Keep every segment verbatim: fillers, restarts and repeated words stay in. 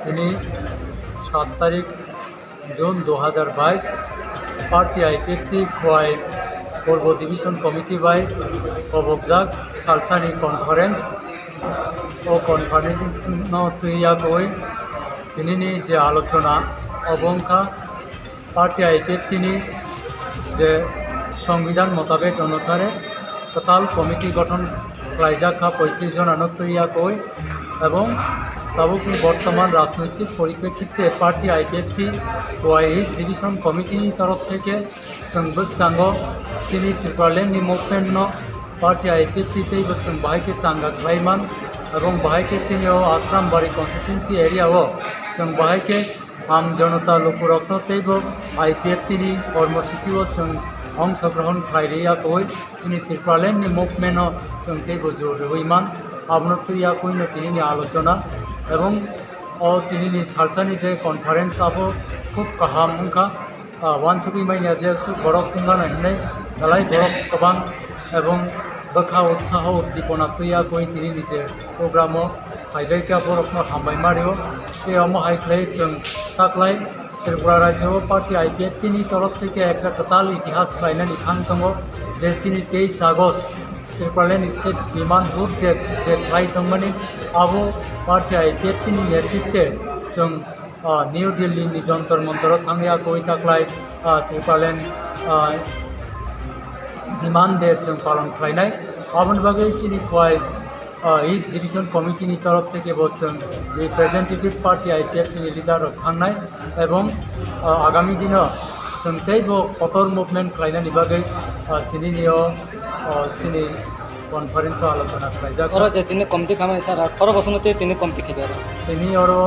Tini sat tarik June dui hajar bais, party I P F T Khowai Purbo Division Committee bai kobokjak salsani conference. O conference no twi yakowi tinini je alochona obo wngkha party I P F T ni je সংবিধান মোতাবেক অনুসারে kwtal committee gothon khlaijak kha poitris jona no twi yakowi, ebong tabukni bortoman rajnoitik poriprekkhitte party I P F T Khowai East Division Committee ni torof theke chwng bwskango chini Tipraland ni movement no party I P F T teibo chwng bahai khe changa khlaiman, ebong bahai khe chini o Asrambari constituency area o chwng bahai khe Aam Janata lukurokno teibo I P F T ni kormosuchi o chwng ongsogrohon khlai rwya koi chini Tipraland ni movement o chwng teibo jor rwui man, abono twi yakoino tinini alochona ebong o tinini salsani je conference abo khub kaham wngkha. Ah, wansugwi manya je aswk borok wngmano hinwi belai borok kwbang ebong bwkha utsaho uddipona twi yakowi tinini je program o phaibai kha borokno hambai ma rio. Tei omo hai khlai chwng taklai Tripura rajyo o party I P F T ni torof theke ekta kwtal itihas khlainani thang tongo je chini teis August Tipraland State Biman Hood Day je khlai tongmani abo party I P F T ni netritwe chwng ah, New Delhi ni Jantar Mantar o thangya koi taklai, ah, Tipraland, ah, Biman Day chwng palon khlainai. Aboni bagwi chini Khowai, ah, East Division Committee ni torof theke bo chwng representative party I P F T ni leader rok thangnai ebong, ah, agami dino chwng teibo kotor movement khlainani bagwi, ah, tinini o, ah, chini conference o alochona khlaijak. Oro je tini committee khamani sara khoro bosongo tei tini committee khibi oro. Tini oro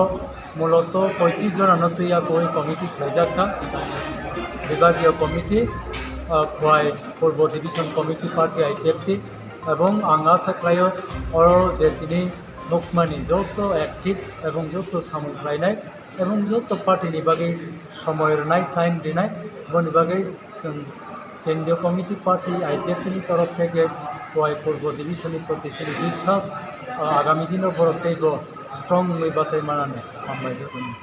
Muloto poitris jona no twi yakowi committee khlaijak kha, bibagiyo committee, ah, Khowai Purbo Division Committee Party I P F T, ebong ang asa khlaio oro je tini nukmani joto active ebong joto samung khlainai ebong joto party ni bagwi somoi rwnai, time rwnai, boni bagwi chwng Kendriya Committee Party I P F T ni torof theke Khowai Purbo Division ni proti chini biswas, ah, agami dino borok teibo strong wngwi bachai manani hambai jotono.